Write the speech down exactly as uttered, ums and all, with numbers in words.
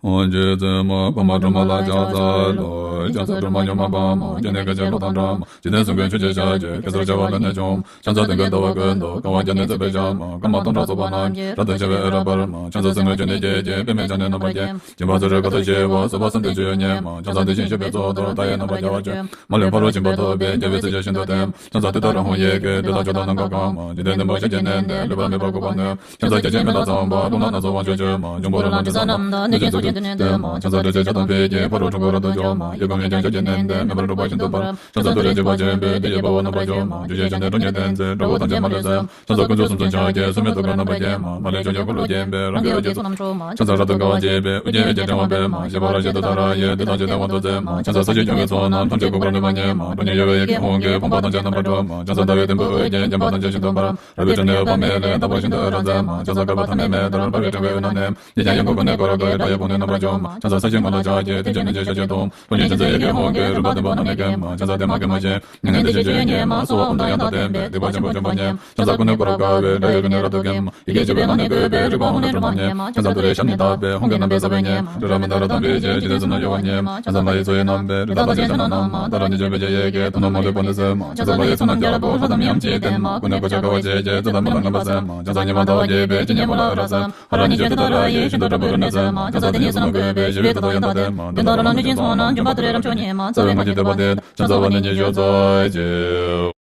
ཨོ་རྗེ་བཙུན་མོ་འཕགས་མ་སྒྲོལ་མ་ལ་ཕྱག་འཚལ་ལོ། ཕྱག་འཚལ་སྒྲོལ་མ་མྱུར་མ་དཔའ་མོ། སྤྱན་ནི་སྐད་ཅིག་གློག་དང་འདྲ་མོ། འཇིག་རྟེན་གསུམ་མགོན་ཆུ་སྐྱེས་ཞལ་གྱི། གེ་སར་བྱེ་བ་ཀུན་ནས་བྱུང་། ཕྱག་འཚལ་སྡེ་དགུའི་ཟླ་བ་ཀུན་ཏུ། དགའ་བ་བརྒྱ་ནི་བརྩེགས་པའི་ཞལ་མ། སྐར་མ་སྟོང་ཕྲག་ཚོགས་པ་རྣམས་ཀྱིས། རབ་ཏུ་ཕྱེ་བའི་འོད་རབ་འབར་མ། ཕྱག་འཚལ་སྲིན་མོའི་སྤྱན་ནི་བརྒྱད་ཀྱིས། པདྨས་ཕྱག་ནི་རྣམ་པར་བརྒྱན། སྦྱིན་པ་སུ་རེད་གང་དུ་སྐྱེ་བ། བཟོད་པ་གསུམ་ལྡན་སྤྱོད་ཡུལ་ཉིད་མ། ཕྱག་འཚལ་དེ་བཞིན་གཤེགས་པའི་གཙུག་ཏོར། མཐའ་ཡས་རྣམ་པར་རྒྱལ་བར་བྱོན། མ་ལུས་ཕ་རོལ་ཕྱིན་པ་ཐོབ་པའི། རྒྱལ་བའི་སྲས་ཀྱིས་ཤིན་ཏུ་བསྟེན། ཕྱག་འཚལ་ཏུཏྟཱ་ར་ཧཱུྃ་ཡི་གེས། བདུད་དང་ཇོ་བདག་རྣམས་ཀྱང་གང་མ། འཇིག་རྟེན་བདུན་པོ་ཞི་བྱེད་ནི་འདི། ལུས་པ་མེད་པ་འགུགས་པ་ནི། ཕྱག་འཚལ་བརྒྱ་བྱིན་མེ་ལྷ་ཚངས་པ། རླུང་ལྷ་སྣ་ཚོགས་དབང་ཕྱུག་མཆོད་མ། འབྱུང་པོ་རོ་ལངས་དྲི་ཟ་རྣམས་དང་། གནོད་སྦྱིན་ཚོགས་ཀྱིས་འདུད་ནས་བསྟེན་མ། ཕྱག་འཚལ་ཏྲཊ་ཅེས་བྱ་དང་ཕཊ་ཀྱིས། ཕ་རོལ་འཁྲུལ་འཁོར་རབ་ཏུ་སྐྱོབ་མ། གཡས་བསྐུམ་གཡོན་བརྐྱང་ཞབས་ཀྱིས་མནན་ཏེ། མེ་འབར་འཁྲུགས་པ་ཤིན་ཏུ་འབར། ཕྱག་འཚལ་ཏུ་རེ་གཅིག་པ་ཆེན་པོས། དེ་ཡི་དཔའ་བོ་རྣམ་པར་སྒྱུར་མ། རྒྱུ་ཞིང་གཞན་དོན་དྲུག་ཉིད་བསྟན་ཚེ། དགྲ་བོ་ཐམས་ཅད་མ་ལུས་གསོད། ཕྱག་འཚལ་དཀོན་མཆོག་གསུམ་མཚོན་ཕྱག་རྒྱའི། སྲུང་མའི་ཐུགས་ཀར་རྣམ་པར་བརྒྱན་མ། མ་ལུས་ཕྱོགས་བཅུའི་འཁོར་ལོས་བརྒྱན་པའི། རང་གི་འོད་ཀྱིས་ཚོགས་རྣམས་འཁྱུད་མ། ཕྱག་འཚལ་རབ་ཏུ་དགའ་བ་བརྗིད་པའི། ཨོ་རྒྱན་འོད་ཀྱི་ཕྲེང་བ་སྤེལ་མ། ཞི་བ་ར་ཞིའི་ཏུཏྟཱ་ར་ཡིས། བདུད་དང་ཇོ་བདག་དབང་དུ་མཛད་མ། ཕྱག་འཚལ་ས་གཞི་སྐྱོང་བའི་ཚོགས་རྣམས། ཐམས་ཅད་འགུགས་པར་ནུས་པ་ཉིད་མ། ཁྲོ་གཉེར་གཡོ་བའི་ཡི་གེ་ཧཱུྃ་གིས། ཕོངས་པ་ཐམས་ཅད་རྣམ་པར་སྒྲོལ་མ། ཕྱག་འཚལ་ཟླ་བའི་དུམ་བུས་འོད་ཀྱིས། བརྒྱན་པ་ཐམས་ཅད་ཤིན་ཏུ་འབར། རབ་ཏུ་འཁྲུགས་ནས་འོད་དཔག་མེད་ལས། དག་པ་ཤིན་ཏུ་འོད་རབ་མཛད་མ། ཕྱག་འཚལ་བསྐལ་པ་ཐ་མལ་མེད་ལྟར། འབར་བའི་ཕྲེང་བའི་འོད་རྣམས་ནི། ཉིད་ཀྱང་ཡོངས་བསྐོར་ཀུན་ནས་བསྐོར་དགའ་བའི། རྒྱལ་བའི་དབང་ཕྱུག་རྣམས་ཀྱང་གང་མ། ཕྱག་འཚལ་ས་གཞིའི་ངོས་ལ་ཕྱག་རྒྱའི། མཐུ་ཆེན་སྣོད་བཅུད་ཞལ་གྱིས་བཟུང་། ཕོ་ཉའི་ཅན་མཛད་ཡི་གེ་ཧཱུྃ་གིས། རིམ་པ་བདུན་པ་རྣམས་ནི་འགེམས་མ། ཕྱག་འཚལ་བདེ་མ་ཀུན་མ་ཆེ། མྱ་ངན་འདས་ཞི་བྱེད་ཡུལ་ཉིད་མ། གསོལ་བ་ཀུན་ཏུ་ཡང་དག་ལྡན་པའི། སྡིག་པ་ཆེན་པོ་འཇོམས་པ་ཉིད་མ། གསོལ་བ་ཀུན་ནས་བསྐོར་དགའ་བའི། དགྲ་ཡོད་ཀུན་ནས་རབ་ཏུ་འགེམས་མ། ཡི་གེ་བཅུ་པའི་ངག་ནི་བཀོད་པའི། རིག་པ་ཧཱུྃ་ལས་སྒྲོལ་མ་ཉིད་མ། ཕྱག་འཚལ་ཏུ་རེའི་ཞབས་ནི་བརྡབས་པའི། ཧཱུྃ་གི་རྣམ་པའི་ས་བོན་ཉིད་མ། དྲི་རབ་མི་འདའ་རབ་དང་འབིགས་བྱེད། འཇིག་རྟེན་གསུམ་རྣམས་གཡོ་བ་ཉིད་མ། ཕྱག་འཚལ་ལྷ་ཡི་མཚོ་ཡི་རྣམ་པའི། རི་དྭགས་དང་བཅས་ལྷ་རྣམས་མ། ཏཱ་ར་གཉིས་བརྗོད་པའི་ཡི་གེས། ཐུབ་རྣམས་མ་ལུས་པོ་ནི་སེལ་མ། ཕྱག་འཚལ་ལྷ་ཡི་ཚོགས་རྣམས་རྒྱ་ར་བོ། ལྷ་དང་མིའམ་ཅི་ཡིས་བསྟེན་མ། ཀུན་ནས་གོ་ཆ་དགའ་བ་བརྗིད་ཀྱིས། ཙིཏྟ་མ་ལ་བསྔགས་པ་ཟེར་མ། ཕྱག་འཚལ་ཉི་མ་ཟླ་བ་རྒྱས་པའི། ཇི་སྙེད་མ་ལ་རབ་གསལ་མ། ཧ་ར་གཉིས་བརྗོད་ཏུཏྟཱ་ར་ཡིས། ཤིན་ཏུ་དྲག་པོའི་རོ་ནི་སེལ་མ། ཕྱག་འཚལ་དེ་ཉིད་བསོད་ནམས་བཀོད་པའི། ཞི་བའི་མཐུ་དང་ཡང་དག་ལྡན་མ། དོན་དང་རིགས་ལ་གནོད་སྦྱིན་ཚོགས་རྣམས། འཇོམས་པ་ཏུ་རེ་རབ་མཆོག་ཉིད་མ། རྩ་བའི་སྔགས་ཀྱི་བསྟོད་པ་འདི། ཕྱག་འཚལ་བ་ནི་ཉི་ཤུ་རྩ་གཅིག